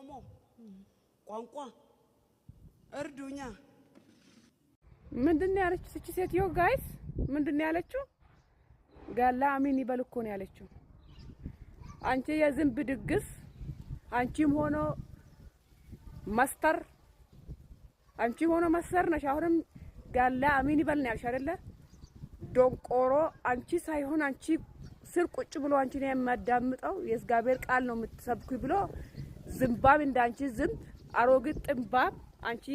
ኦሮሞ ቋንቋ እርዱኛ። ምንድን ነው ያለችው? እቺ ሴትዮ guys ምንድን ነው ያለችው? ጋላ አሚን ይበል እኮ ነው ያለችው። አንቺ የዝንብ ድግስ፣ አንቺም ሆኖ መስተር፣ አንቺም ሆኖ መስተር ነሽ። አሁንም ጋላ አሚን ይበል ነው ያልሽ አይደለ? ዶንቆሮ አንቺ ሳይሆን አንቺ ስር ቁጭ ብሎ አንቺ ነው የሚያዳምጠው የእግዚአብሔር ቃል ነው የምትሰብኩ ብሎ ዝምባም እንዳንቺ ዝንብ አሮጊት ጥንባም አንቺ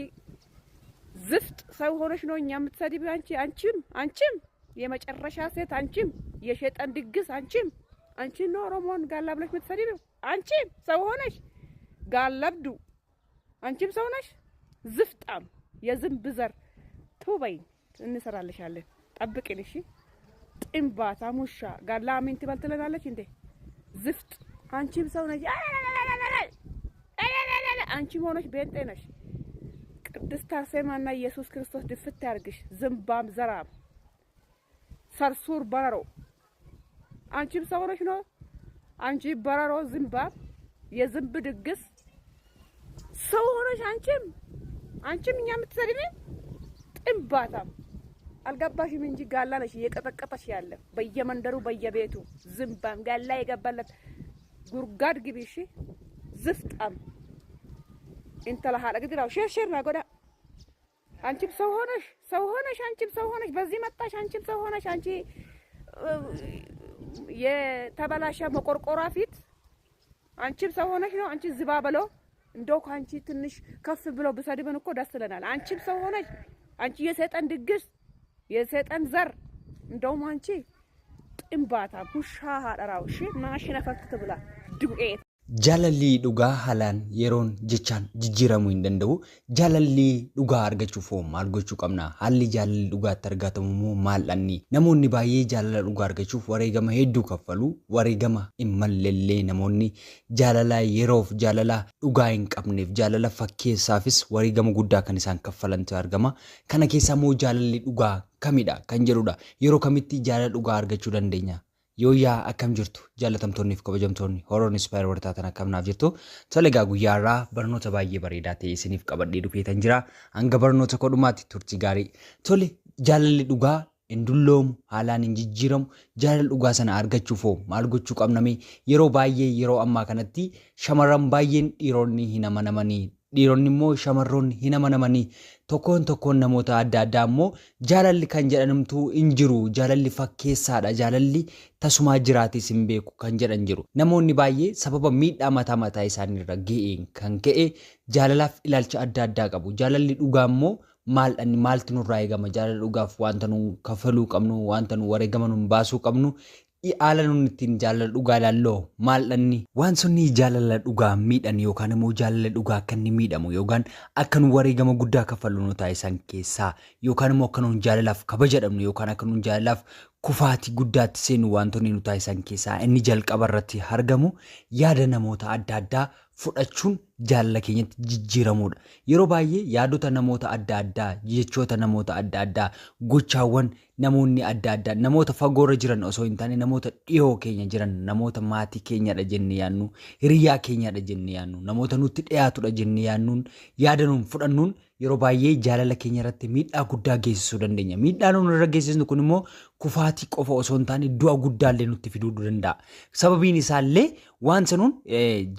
ዝፍጥ ሰው ሆነሽ ነው እኛ የምትሰድቢ። አንቺ አንቺም አንቺም የመጨረሻ ሴት አንቺም የሸጠን ድግስ አንቺም አንቺ ነው ኦሮሞን ጋላ ብለሽ የምትሰድቢው። አንቺም ሰው ሆነሽ ጋለብዱ አንቺም ሰው ነሽ። ዝፍጣም የዝንብ ዘር ቱበይ እንሰራልሻለን። ጠብቅን እሺ። ጥንባታ ሙሻ ጋላ አሚን ትበል ትለናለች እንዴ ዝፍጥ። አንቺም ሰው ነሽ። አንቺም ሆነሽ ቤንጤ ነሽ። ቅድስት አርሴማና ኢየሱስ ክርስቶስ ድፍት ያርግሽ። ዝምባም ዘራም ሰርሱር በረሮ አንቺም ሰው ነሽ ነው። አንቺ በረሮ ዝምባም የዝንብ ድግስ ሰው ሆነሽ አንቺም አንቺም እኛ የምትሰድቢ ጥንባታም አልገባሽም እንጂ ጋላ ነሽ እየቀጠቀጠሽ ያለ በየመንደሩ በየቤቱ ዝምባም ጋላ የገባለት ጉርጋድ ግቢ እሺ። ዝፍጣም intala haadha gidiraa share share ና godhaa። አንቺም ሰው ሆነሽ ሰው ሆነሽ አንቺም ሰው ሆነሽ በዚህ መጣሽ። አንቺም ሰው ሆነሽ አንቺ የተበላሸ መቆርቆራ ፊት አንቺም ሰው ሆነሽ ነው። አንቺ ዝባ በሎ እንደው ከአንቺ ትንሽ ከፍ ብሎ ብሰድብን እኮ ደስ ይለናል። አንቺም ሰው ሆነሽ አንቺ የሰይጣን ድግስ የሰይጣን ዘር እንደውም አንቺ ጥንባታ ውሻ ሀደራው እሺ ማሽነ ፈት ትብላ ዱቄት። Jaalalli dhugaa haalaan yeroon jechaan jijjiiramuu hin danda'u. Jaalalli dhugaa argachuuf hoo maal gochuu qabna? Haalli jaalalli dhugaatti argatamu immoo maal dhanni? Namoonni baay'ee jaalala dhugaa argachuuf wareegama hedduu kaffalu. Wareegama hin mallellee namoonni jaalala yeroof jaalala dhugaa hin qabneef jaalala fakkeessaafis wareegama guddaa kan isaan kaffalantu argama. Kana keessaa immoo jaalalli dhugaa kamidha kan jedhudha. Yeroo kamitti jaalala dhugaa argachuu dandeenya? Yooyyaa, akkam jirtu jaallatamtoonni fi kabajamtoonni Horoon Inspire warra taatan, akkam naaf jirtu? Tole egaa, guyyaa irraa barnoota baay'ee bareedaa ta'e isiniif qabadhee dhufeetan jira. Hanga barnoota kodhumaatti turtii gaarii. Tole, jaalalli dhugaa hin dulloomu, haalaan hin jijjiiramu. Jaalala dhugaa sana argachuuf hoo maal gochuu qabname? Yeroo baay'ee yeroo ammaa kanatti shamarran baay'een dhiironni hin amanamanii, dhiironni immoo shamarroonni hin amanamanii, tokkoon tokkoon namoota adda addaa immoo jaalalli kan jedhamtu hin jiru, jaalalli fakkeessaadha, jaalalli tasumaa jiraatis hin beeku kan jedhan jiru. Namoonni baay'ee sababa miidhaa mataa mataa isaaniirra ga'een kan ka'e jaalalaaf ilaalcha adda addaa qabu. Jaalalli dhugaa immoo maal dhanni? Maaltu nurraa eegama? Jaalala dhugaaf wanta nu kaffaluu qabnu, wanta nu wareegama nu baasuu qabnu, haala nun ittiin jaalala dhugaa ilaalloo maal dhanni? Waan sunni jaalala dhugaa miidhan yookaan immoo jaalala dhugaa akka inni miidhamu yookaan akka nu wareegama guddaa kaffallu nu taasisan keessaa yookaan immoo akka nuun jaalalaaf kabaja dhabnu yookaan akka nuun jaalalaaf kufaatii guddaatti seenu wantoonni nu taasisan keessaa inni jalqaba irratti argamu yaada namoota adda addaa fudhachuun jaalala keenyatti jijjiiramuudha. Yeroo baay'ee yaadota namoota adda addaa, jechoota namoota adda addaa, gochaawwan namoonni adda addaa namoota fagoorra jiran osoo hin taane namoota dhiyoo keenya jiran, namoota maatii keenyadha jennee yaadnu, hiriyaa keenyadha jennee yaadnu, namoota nutti dhiyaatudha jennee yaadnuun yaada nuun fudhannuun yeroo baay'ee jaalala keenya irratti miidhaa guddaa geessisuu dandeenya. Miidhaa nuun irra geessisnu kun immoo kufaatii qofa osoo hin taane du'a guddaallee nutti fiduu danda'a. Sababiin isaallee waan sanuun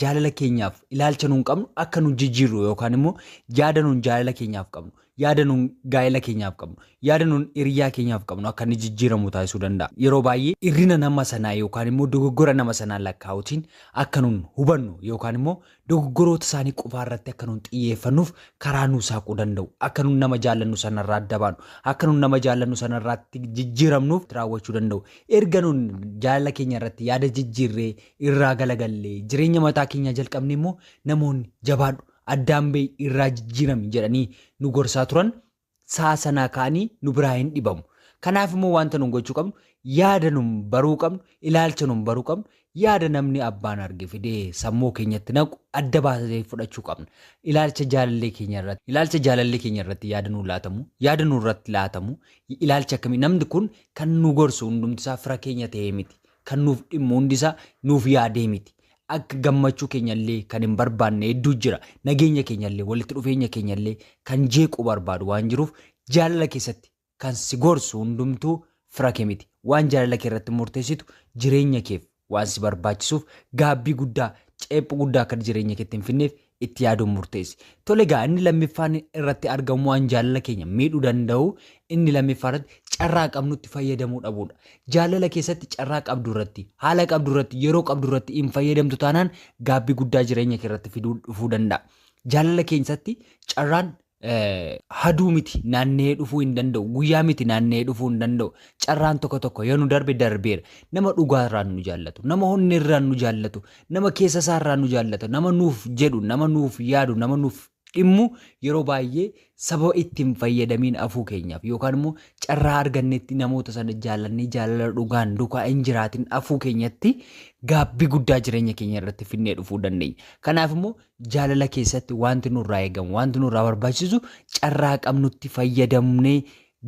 jaalala keenyaaf ilaalcha nuun qabnu akka nuun jijjiirru yookaan immoo yaada nuun jaalala keenyaaf qabnu, yaada nuun gaa'ela keenyaaf qabnu, yaada nuun hiriyaa keenyaaf qabnu akka inni jijjiiramu taasisuu danda'a. Yeroo baay'ee hirrina nama sanaa yookaan immoo dogoggora nama sanaa lakkaa'uutiin akka nuun hubannu yookaan immoo dogoggoroota isaanii qofaa irratti akka nuun xiyyeeffannuuf karaa nuu saaquu danda'u. Akka nuun nama jaallannu sanarraa adda baanu, akka nuun nama jaallannu sanarraatti jijjiiramnuuf raawwachuu danda'u. Erga nuun jaalala keenya irratti yaada jijjiirree irraa galagallee jireenya mataa keenyaa jalqabne immoo namoonni jabaadhu, addaan bahi, irraa jijjiirami jedhanii nu gorsaa turan sa'a sanaa ka'anii nu biraa hin dhibamu. Kanaaf immoo wanta nun gochuu qabnu, yaada nun baruu qabnu, ilaalcha nun baruu qabnu, yaada namni abbaan arge fidee sammuu keenyatti naqu adda baasee fudhachuu qabna. Ilaalcha jaalallee keenya irratti, ilaalcha jaalallee keenya irratti yaada nu laatamu, yaada nu irratti laatamu, ilaalcha akkamii namni kun kan nu gorsu hundumti isaa fira keenya ta'ee miti. Kan nuuf dhimmu hundi isaa nuuf yaadee miti. Akka gammachuu keenyallee kan hin barbaanne hedduu jira. Nageenya keenyallee, walitti dhufeenya keenyallee kan jeequu barbaadu waan jiruuf, jaalala keessatti kan si gorsu hundumtuu fira kee miti. Waan jaalala kee irratti murteessitu jireenya keef waan si barbaachisuuf, gaabbii guddaa, ceephu guddaa akka jireenya keetti hin finneef itti yaaduun murteessi. Tole egaa, inni lammiffaan irratti argamu, waan jaalala keenya miidhuu danda'u inni lammiffaa irratti, carraa qabnutti fayyadamuu dhabuudha. Jaalala keessatti carraa qabdu irratti, haala qabdu irratti, yeroo qabdu irratti hin fayyadamtu taanaan gaabbii guddaa jireenya kee irratti fiduu dhufuu danda'a. Jaalala keessatti carraan haduu miti, naanna'ee dhufuu hin danda'u. Guyyaa miti, naanna'ee dhufuu hin danda'u. Carraan tokko tokko yoo nu darbe darbeera. Nama dhugaarraan nu jaallatu, nama onnee nu jaallatu, nama keessa isaarraa nu jaallatu, nama nuuf jedhu, nama nuuf yaadu, nama nuuf dhimmu yeroo baay'ee sababa ittiin fayyadamiin afuu keenyaaf yookaan immoo carraa argannetti namoota sana jaallannee jaalala dhugaan duukaa hin jiraatin afuu keenyatti gaabbii guddaa jireenya keenya irratti finnee dhufuu dandeenya. Kanaaf immoo jaalala keessatti wanti nurraa eegamu, wanti nurraa barbaachisu, carraa qabnutti fayyadamnee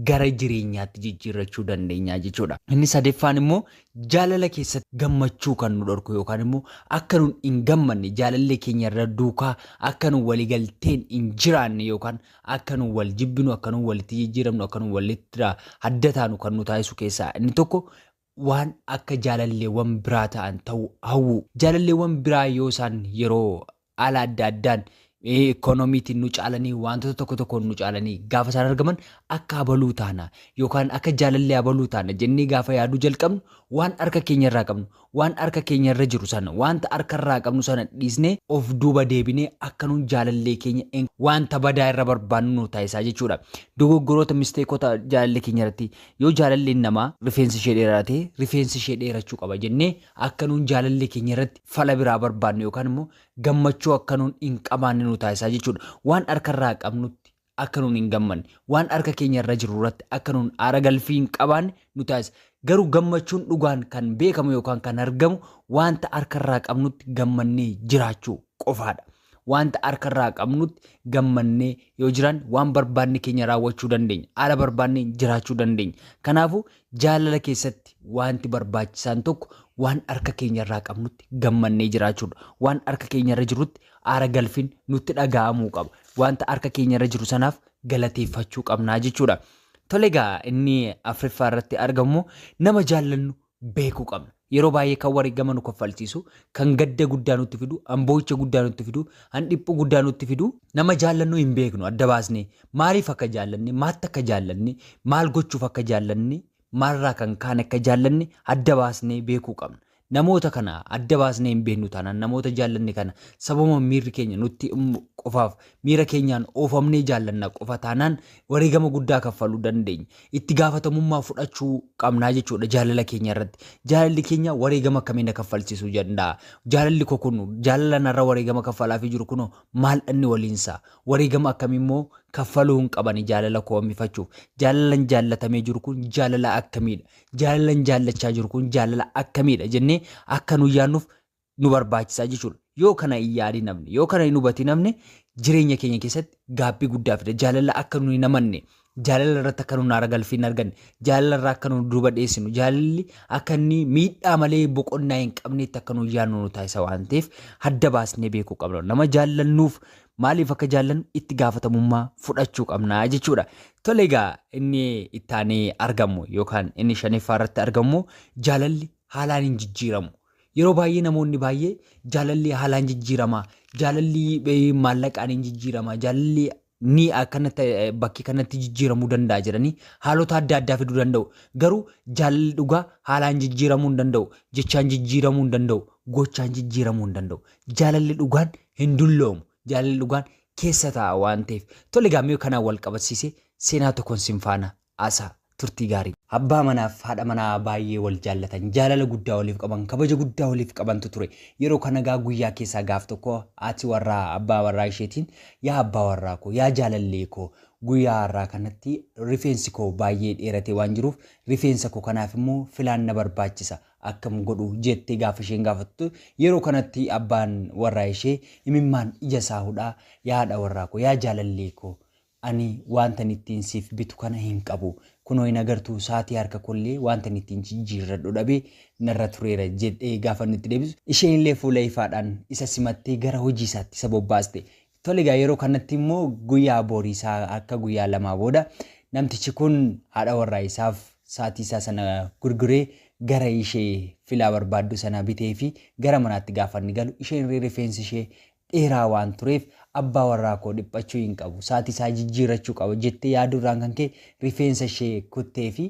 gara jireenyaatti jijjiirrachuu dandeenya jechuudha. Inni sadaffaan immoo jaalala keessatti gammachuu kan nu dhorku yookaan immoo akka nun hin gammanne, jaalallee keenya irra duukaa akka nun waliigalteen hin jiraanne yookaan akka nun wal jibbinu, akka nun walitti jijjiiramnu, akka nun walitti hadda taanu kan nu taasisu keessaa inni tokko waan akka jaalalleewwan biraa ta'an ta'uu hawwu. Jaalalleewwan biraa yoo isaan yeroo haala adda addaan ikoonomiitiin nu caalanii, wantoota tokko tokkoon nu caalanii gaafa isaan argaman, akka abaluu taana yookaan akka jaalallee abaluu taana jennee gaafa yaaduu jalqabnu, waan harka keenya irraa qabnu, waan harka keenya irra jiru sana, wanta harka irraa qabnu sana dhiisnee of duuba deebinee akka nuun jaalallee keenya wanta badaa irra barbaannu nu taasisaa jechuudha. Dogoggoroota, misteekota jaalallee keenya irratti, yoo jaalalleen namaa rifeensi ishee dheerate, rifeensi ishee dheerachuu qaba jennee akka nuun jaalallee keenya irratti fala biraa barbaannu yookaan immoo gammachuu akka nuun hin qabaanne nu taasisaa jechuudha. Waan harka irraa qabnutti akka nuun hin gammanne, waan harka keenya irra jiru irratti akka nuun aara galfii hin qabaanne nu taasisa. Garuu gammachuun dhugaan kan beekamu yookaan kan argamu wanta harka irraa qabnutti gammannee jiraachuu qofaadha. Wanta harka irraa qabnutti gammannee yoo jiraan, waan barbaanne keenya raawwachuu dandeenya. Haala barbaanne jiraachuu dandeenya. Kanaafuu jaalala keessatti wanti barbaachisaan tokko waan harka keenya irraa qabnutti gammannee jiraachuudha. Waan harka keenya irra jirutti aara galfiin nutti dhaga'amuu qaba. Wanta harka keenya irra jiru sanaaf galateeffachuu qabnaa jechuudha. Tole egaa, inni afuraffaa irratti argamu nama jaallannu beekuu qabna. Yeroo baay'ee kan wareegama nu kaffalchiisu, kan gadda guddaa nutti fidu, kan boo'icha guddaa nutti fidu, kan dhiphuu guddaa nutti fidu, nama jaallannu hin beeknu adda baasnee, maaliif akka jaallanne, maatti akka jaallanne, maal gochuuf akka jaallanne, maalirraa kan kaan akka jaallanne adda baasnee beekuu qabna. Namoota kana adda baasnee hin beeknu taanaan, namoota jaallanne kana sababa miirri keenya nutti qofaaf, miira keenyaan oofamnee jaallanna qofa taanaan, wareegama guddaa kaffaluu dandeenya. Itti gaafatamummaa fudhachuu qabnaa jechuudha jaalala keenya irratti. Jaalalli keenya wareegama akkamii na kaffalchiisuu danda'a? Jaalalli koo kun, jaalala narra wareegama kaffalaafii jiru kunoo maal dhanni waliinsaa? Wareegama akkamii immoo kaffaluu hin qabani jaalala koo hambifachuuf? Jaalalan jaallatamee jiru kun jaalala akkamiidha? Jaalalan jaallachaa jiru kun jaalala akkamiidha jennee akka nu yaadnuuf nu barbaachisaa jechuudha. Yoo kana hin yaadin namni, yoo kana hin hubatin namni, jireenya keenya keessatti gaabbii guddaa fida. Jaalala akka nu hin amanne, jaalala irratti akka nu aara galfii hin arganne, jaalala irraa akka nu duuba dheessinu, jaalalli akka inni miidhaa malee boqonnaa hin qabnetti akka nu yaadnu nu taasisa waan ta'eef, adda baasnee beekuu qabna. Nama jaallannuuf maaliif akka jaallannu itti gaafatamummaa fudhachuu qabna jechuudha. Tole egaa, inni itti aanee argamu yookaan inni shanaffaa irratti argamu, jaalalli haalaan hin jijjiiramu. Yeroo baay'ee namoonni baay'ee jaalalli haalaan jijjiirama, jaalalli maallaqaan hin jijjiirama, jaalalli ni akkanatti bakkee kanatti jijjiiramuu danda'a jedhanii haalota adda addaa fiduu danda'u. Garuu jaalalli dhugaa haalaan jijjiiramuu hin danda'u, jechaan jijjiiramuu hin danda'u, gochaan jijjiiramuu hin danda'u. Jaalalli dhugaan hin dulloomu. Jaalalli dhugaan keessa taa'a waan ta'eef. Tole egaa, mee kanaan wal qabsiisee seenaa tokkoon sin faana haasaa turtii gaarii. Abbaa manaaf haadha manaa baay'ee wal jaallatan, jaalala guddaa waliif qaban, kabaja guddaa waliif qabantu ture. Yeroo kana gaa guyyaa keessaa gaaf tokko haati warraa abbaa warraa isheetiin, "Yaa abbaa warraa koo, yaa jaalallee koo, guyyaa har'aa kanatti rifeensi koo baay'ee dheeratee waan jiruuf, rifeensa koo kanaaf immoo filaan na barbaachisa, akkam godhu?" jettee gaafa isheen gaafattu, yeroo kanatti abbaan warraa ishee imimmaan ija isaa hudhaa, "Yaa haadha warraa koo, yaa jaalallee koo, Ani wantan ittiin siif bitu kana hin qabu. Kunoo hin agartuu, sa'aatii harka kollee wantan ittiin jijjiirradhu dhabee narra tureera jedhee gaafa inni itti deebisu, isheen illee fuula ifaadhaan isa simattee gara hojii isaatti isa bobbaaste. Tole egaa, yeroo kanatti immoo guyyaa boriisaa akka guyyaa 2 booda namtichi kun haadha warraa isaaf sa'aatii isaa sana gurguree gara ishee filaa barbaaddu sana bitee fi gara manaatti gaafa inni galu, isheen rifeensi ishee dheeraa waan tureef, abbaa warraa koo dhiphachuu hin qabu, sa'aatii isaa jijjiirrachuu qaba jettee yaaduurraan kan ka'e rifeensa ishee kuttee fi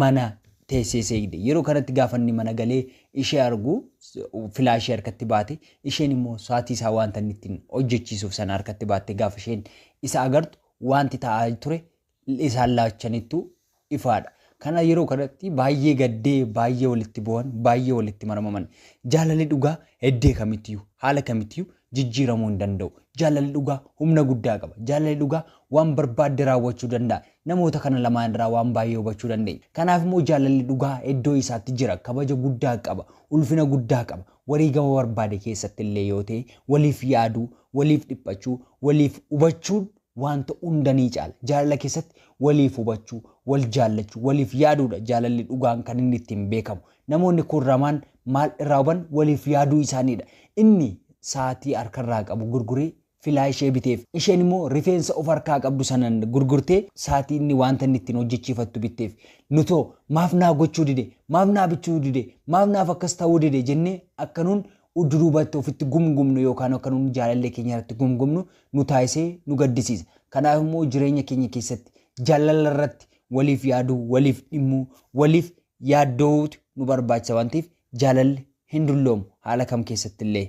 mana teessee eegde. Yeroo kanatti gaafa inni mana galee ishee argu, filaa ishee harkatti baate, isheen immoo sa'aatii isaa wanta inni ittiin hojjechiisuuf sana harkatti baatte gaafa isheen isa agartu, wanti ta'aa ture isaan laachanittuu ifaadha. Kana yeroo kanatti baay'ee gaddee, baay'ee walitti bu'an, baay'ee walitti marmaman. Jaalalli dhugaa heddee kamittiyyuu, haala kamittiyyuu jijjiiramuu hin danda'u. Jaalalli dhugaa humna guddaa qaba. Jaalalli dhugaa waan barbaadde raawwachuu danda'a. Namoota kana lamaan irraa waan baay'ee hubachuu dandeenya. Kanaaf immoo jaalalli dhugaa iddoo isaatti jira. Kabaja guddaa qaba. Ulfina guddaa qaba. Wareegama barbaade keessatti illee yoo ta'e, waliif yaaduu, waliif dhiphachuu, waliif hubachuun wanta hunda ni caala. Jaalala keessatti waliif hubachuu, wal jaallachuu, waliif yaaduudha jaalalli dhugaan kan inni ittiin beekamu. Namoonni kun lamaan maal irraa huban? Waliif yaaduu isaaniidha. Inni sa'aatii harkarraa qabu gurguree filaa ishee biteef. Isheen immoo rifeensa of harkaa qabdu sanaan gurgurtee sa'aatii inni wanta inni ittiin hojjechiifattu bitteef. Nutoo maaf naa gochuu dide, maaf naa bichuu dide, maaf naaf akkas ta'uu dide jennee akka nuun duubatti ofitti gumgumnu yookaan akka nuun jaalallee keenya irratti gumgumnu nu taasisee nu gaddisiisa. Kanaaf immoo jireenya keenya keessatti jaalala irratti waliif yaaduu, waliif dhimmuu, waliif yaaddoo'uutu nu barbaachisa waan ta'eef, jaalalli hin dulloomu haala kam keessatti illee.